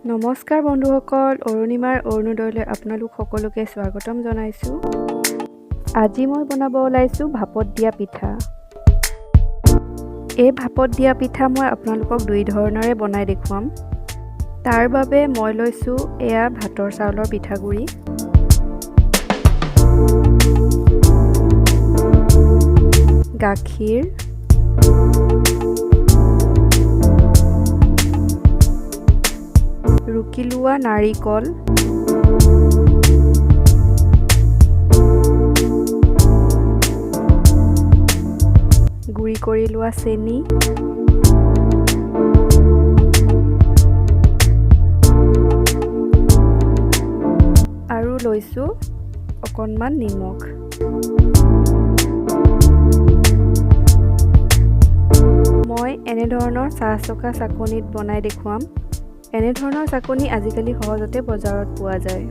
নমস্কাৰ বন্ধুসকল, অৰুণিমাৰ অৰুণোদয়লৈ আপোনালোক সকলোকে স্বাগতম জনাইছোঁ। আজি মই বনাব ওলাইছোঁ ভাপত দিয়া পিঠা। এই ভাপত দিয়া পিঠা মই আপোনালোকক দুই ধৰণেৰে বনাই দেখুৱাম। তাৰ বাবে মই লৈছোঁ এয়া ভাতৰ চাউলৰ পিঠাগুড়ি, গাখীৰ, ৰুকি লোৱা নাৰিকল, গুড়ি কৰি লোৱা চেনি, আৰু লৈছোঁ অকণমান নিমখ। মই এনেধৰণৰ চাহ চকা চাকনিত বনাই দেখুৱাম। এনেধৰণৰ চাকনি আজিকালি সহজতে বজাৰত পোৱা যায়।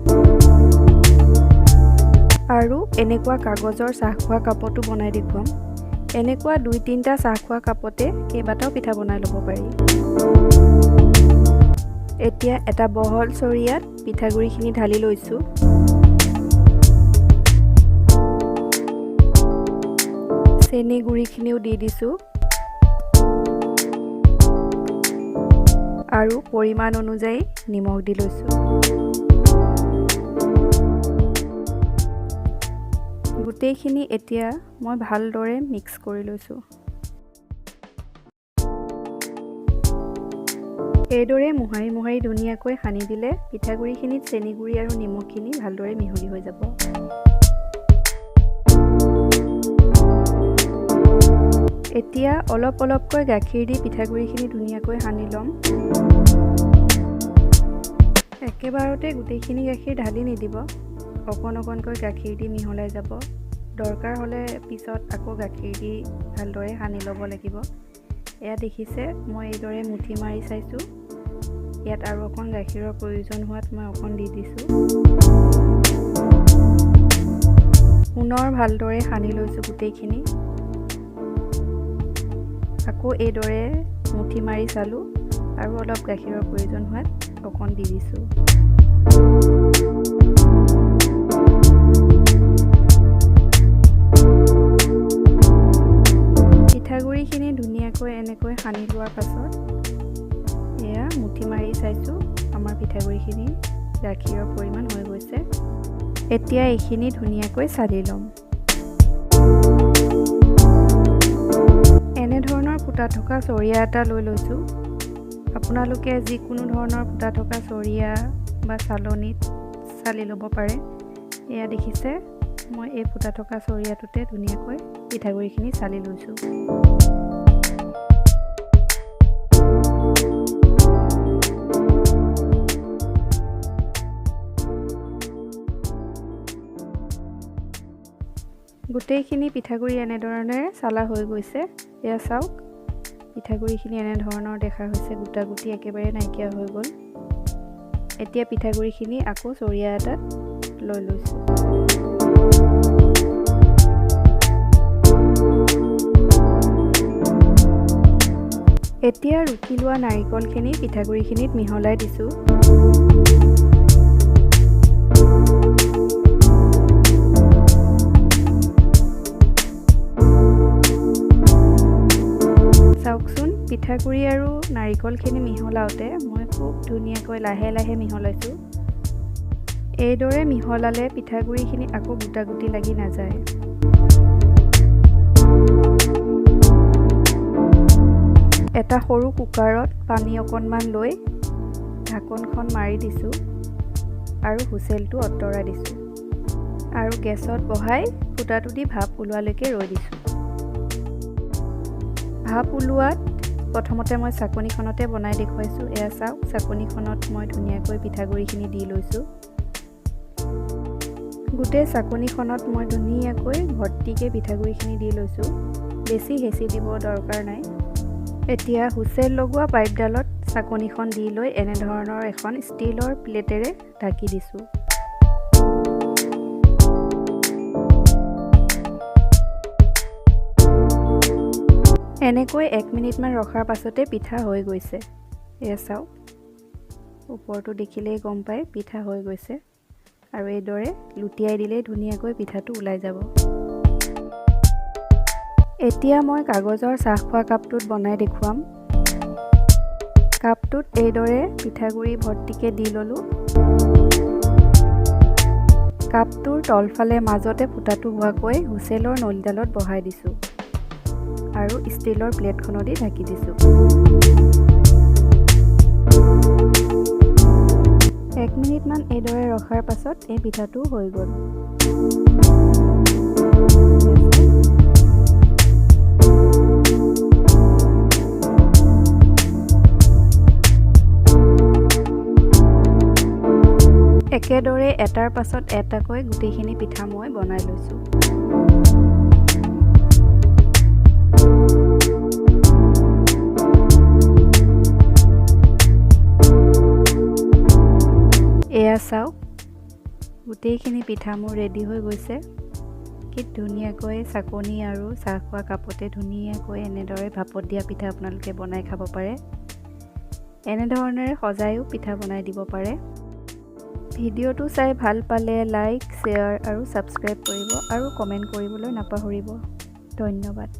আৰু এনেকুৱা কাগজৰ চাহ খোৱা কাপতো বনাই দেখুৱাম। এনেকুৱা দুই তিনিটা চাহ খোৱা কাপতে কেইবাটাও পিঠা বনাই ল'ব পাৰি। এতিয়া এটা বহল চৰিয়াত পিঠাগুড়িখিনি ঢালি লৈছোঁ। চেনি গুড়িখিনিও দি দিছোঁ আৰু পৰিমাণ অনুযায়ী নিমখ দি লৈছোঁ। গোটেইখিনি এতিয়া মই ভালদৰে মিক্স কৰি লৈছোঁ। এইদৰে মোহাৰি মোহাৰি ধুনীয়াকৈ সানি দিলে পিঠাগুড়িখিনিত চেনিগুড়ি আৰু নিমখখিনি ভালদৰে মিহলি হৈ যাব। এতিয়া অলপ অলপকৈ গাখীৰ দি পিঠাগুড়িখিনি ধুনীয়াকৈ সানি ল'ম। একেবাৰতে গোটেইখিনি গাখীৰ ঢালি নিদিব, অকণ অকণকৈ গাখীৰ দি মিহলাই যাব। দৰকাৰ হ'লে পিছত আকৌ গাখীৰ দি ভালদৰে সানি ল'ব লাগিব। এয়া দেখিছে, মই এইদৰে মুঠি মাৰি চাইছোঁ। ইয়াত আৰু অকণ গাখীৰৰ প্ৰয়োজন হোৱাত মই অকণ দি দিছোঁ। পুনৰ ভালদৰে সানি লৈছোঁ গোটেইখিনি। আকৌ এইদৰে মুঠি মাৰি চালোঁ আৰু অলপ গাখীৰৰ প্ৰয়োজন হোৱাত অকণ দি দিছোঁ। পিঠাগুড়িখিনি ধুনীয়াকৈ এনেকৈ সানি লোৱাৰ পাছত এয়া মুঠি মাৰি চাইছোঁ, আমাৰ পিঠাগুড়িখিনি গাখীৰৰ পৰিমাণ হৈ গৈছে। এতিয়া এইখিনি ধুনীয়াকৈ চালি ল'ম। এনেধৰণৰ ফুটা থকা চৰিয়া এটা লৈ লৈছোঁ। আপোনালোকে যিকোনো ধৰণৰ ফুটা থকা চৰিয়া বা চালনীত চালি ল'ব পাৰে। এয়া দেখিছে, মই এই ফুটা থকা চৰিয়াটোতে ধুনীয়াকৈ পিঠাগুড়িখিনি চালি লৈছোঁ। গোটেইখিনি পিঠাগুড়ি এনেধৰণেৰে চালা হৈ গৈছে। এয়া চাওক, পিঠাগুড়িখিনি এনেধৰণৰ দেখা হৈছে, গোটা গুটি একেবাৰে নাইকিয়া হৈ গ'ল। এতিয়া পিঠাগুড়িখিনি আকৌ চৰিয়া এটাত লৈ লৈছোঁ। এতিয়া ৰুকি লোৱা নাৰিকলখিনি পিঠাগুড়িখিনিত মিহলাই দিছোঁ। চাওকচোন, পিঠাগুড়ি আৰু নাৰিকলখিনি মিহলাওঁতে মই খুব ধুনীয়াকৈ লাহে লাহে মিহলাইছোঁ। এইদৰে মিহলালে পিঠাগুড়িখিনি আকৌ গোটা গুটি লাগি নাযায়। এটা সৰু কুকাৰত পানী অকণমান লৈ ঢাকনখন মাৰি দিছোঁ আৰু হুইচেলটো আঁতৰাই দিছোঁ আৰু গেছত বহাই ফুটাটো দি ভাপ ওলোৱালৈকে ৰৈ দিছোঁ। ভাপ ওলোৱাত প্ৰথমতে মই চাকনিখনতে বনাই দেখুৱাইছোঁ। এয়া চাওক, চাকনিখনত মই ধুনীয়াকৈ পিঠাগুড়িখিনি দি লৈছোঁ। গোটেই চাকনিখনত মই ধুনীয়াকৈ ভৰ্তিকৈ পিঠাগুড়িখিনি দি লৈছোঁ, বেছি হেঁচি দিব দৰকাৰ নাই। এতিয়া হুইচেল লগোৱা পাইপডালত চাকনিখন দি লৈ এনেধৰণৰ এখন ষ্টীলৰ প্লেটেৰে ঢাকি দিছোঁ। এনেকৈ 1 মিনিটমান ৰখাৰ পাছতে পিঠা হৈ গৈছে। এয়া চাওক। ওপৰটো দেখিলেই গম পায় পিঠা হৈ গৈছে। আৰু এইদৰে লুটিয়াই দিলেই ধুনীয়াকৈ পিঠাটো ওলাই যাব। এতিয়া মই কাগজৰ চাহ খোৱা কাপটোত বনাই দেখুৱাম। কাপটোত এইদৰে পিঠাগুড়ি ভৰ্তিকৈ দি ল'লোঁ। কাপটোৰ তলফালে মাজতে ফুটাটো হোৱাকৈ হুইচেলৰ নলীডালত বহাই দিছোঁ আৰু ষ্টীলৰ প্লেটখনদি ঢাকি দিছোঁ। 1 মিনিটমান এইদৰে ৰখাৰ পাছত এই পিঠাটো হৈ গ'ল। একেদৰে এটাৰ পাছত এটাকৈ গোটেইখিনি পিঠা মই বনাই লৈছোঁ। এয়া চাওক, গোটেইখিনি পিঠা মোৰ ৰেডি হৈ গৈছে। কি ধুনীয়াকৈ চাকনি আৰু চাহ খোৱা কাপতে ধুনীয়াকৈ এনেদৰে ভাপত দিয়া পিঠা আপোনালোকে বনাই খাব পাৰে। এনেধৰণেৰে সজায়ো পিঠা বনাই দিব পাৰে। ভিডিঅ'টো চাই ভাল পালে লাইক, শ্বেয়াৰ আৰু ছাবস্ক্ৰাইব কৰিব আৰু কমেণ্ট কৰিবলৈ নাপাহৰিব। ধন্যবাদ।